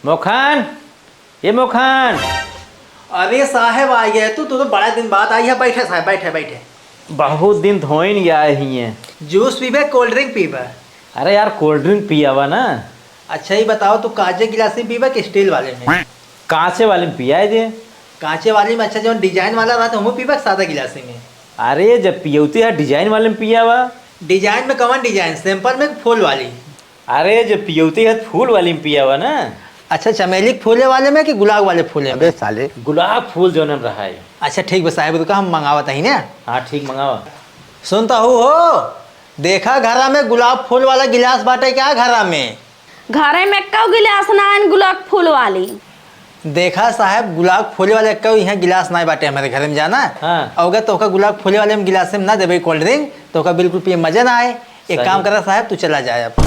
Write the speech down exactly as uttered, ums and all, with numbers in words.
मोखन, ए मोखन। अरे साहेब, आ गए तू, तू तो बड़ा दिन बाद आई है। बैठे साहेब, बैठे, बैठे। बहुत दिन धोइन गया ही है। जूस पीबे, कोल्ड ड्रिंक पीबे? अरे यार, कोल्ड ड्रिंक पियावा ना। अच्छा, ये बताओ, तू कांचे गिलास में पीबे कि स्टील वाले में? कांचे वाले में पियाए दे। कांचे वाले में? अच्छा, जौन डिजाइन वाला रहता, हम पीबे सादा गिलास में? अरे, जब पियौते है, डिजाइन वाले में पियावा। डिजाइन में कौन डिजाइन? सिंपल में कि फूल वाली? अरे, जब पियौते है, फूल वाली में पियावा ना। अच्छा, चमेली के फूले वाले में कि गुलाब वाले फूले में? अबे साले। गुलाब फूल जौन में रहा है। अच्छा, ठीक बा साहेब, रुका, हम मंगावत ही ना। हाँ, ठीक, मंगावा। सुनता हूँ हो, देखा घरा में गुलाब फूल वाला गिलास बाटे क्या घरा में? घरे में एक्को गिलास ना आइन गुलाब फूल वाली। देखा साहेब, गुलाब फूल वाले एक्को यहाँ गिलास ना बाटे हमारे घर में, जाना। हाँ। अगर तोहका गुलाब फूल वाले में गिलास में ना देबे कोल्ड ड्रिंक, तोहका बिल्कुल पिए मजा ना आए। एक सही। काम करा साहेब, तू चला जाए अब।